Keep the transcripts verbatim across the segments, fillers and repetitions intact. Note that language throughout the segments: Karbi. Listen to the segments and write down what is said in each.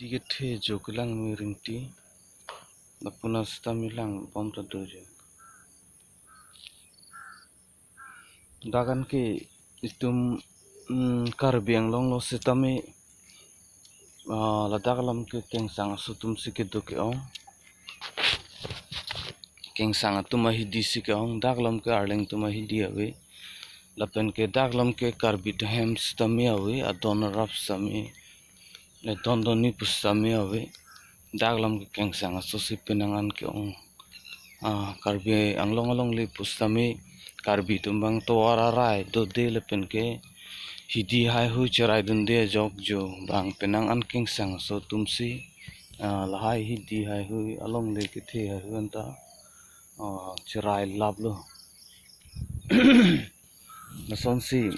Hidi kethe jo kelang mi ringti. Lapu na sitame lang bom ta do jo. Dak an ke itum, mm, Karbi Anglong lo sitame, ah, ladak alam ke kengsang aso atum si kedo ke-ong. Kengsang atum ahidi si ke-ong, dak alam ke Arleng atum ahidi ave. Lapen ke dak alam ke Karbi atum hem sitame ave, adon arap sitame, eh, don donni pusitame ave. Dak alam ke kengsang aso si penang an ke-ong. Ah, Karbi Anglong alongle pusitame Karbi atum abang tovar arai dode lapen ke hidi haihui cherai dunde ajok jo abang penang an kengsang aso atum si, ah, lahai hidi haihui alongle kethe haihui anta, ah, cherai laplo. Lasonsi,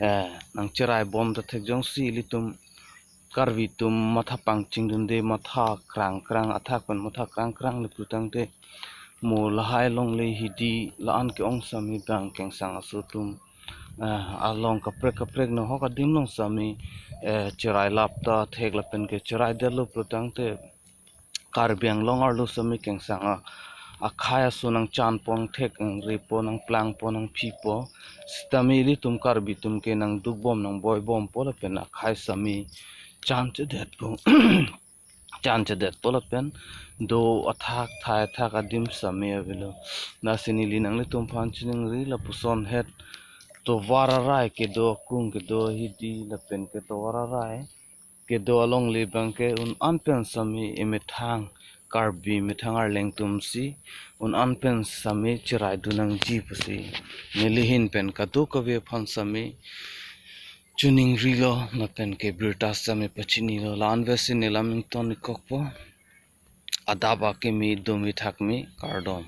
eh, nangcherai bom ta thek jongsi ilitum Karbi atum matha pangching dunde, matha krang krang, athak pen matha krang krang le putangte, mo lahai alongle hidi la-an ke-ong sitame abang kengsang aso atum, eh, along kaprek kaprek no hok adim along sitame, eh, cherai lap ta thek lapen ke cherai detlo putangte, Karbi Anglong arlo sitame kengsang a, akhai aso nangchanpo, nangthek nangrepo, nangplangpo, nangphipo. Sitame ilitum Karbi atum ke nangduk bom nangboi bompo lapen akhai sitame chan chedetpo. Chan chedetpo lapen do athak thai athak adim sitame avelo. Lasi neli nanglitum aphan chiningri lapuson het tovar arai kedo, akung kedo, hidi lapen ke tovar arai kedo alongle abang ke un-an pen sitame emethang Karbi methang Arleng atum si un-an pen sitame cherai dun nangji pusi neli ahin pen kadokave aphan sitame chiningrilo lapen ke birta sitame pachinilo. La-an ave si neli alam ington-ik kokpo. Adap akimi dumi thakmi, kardom.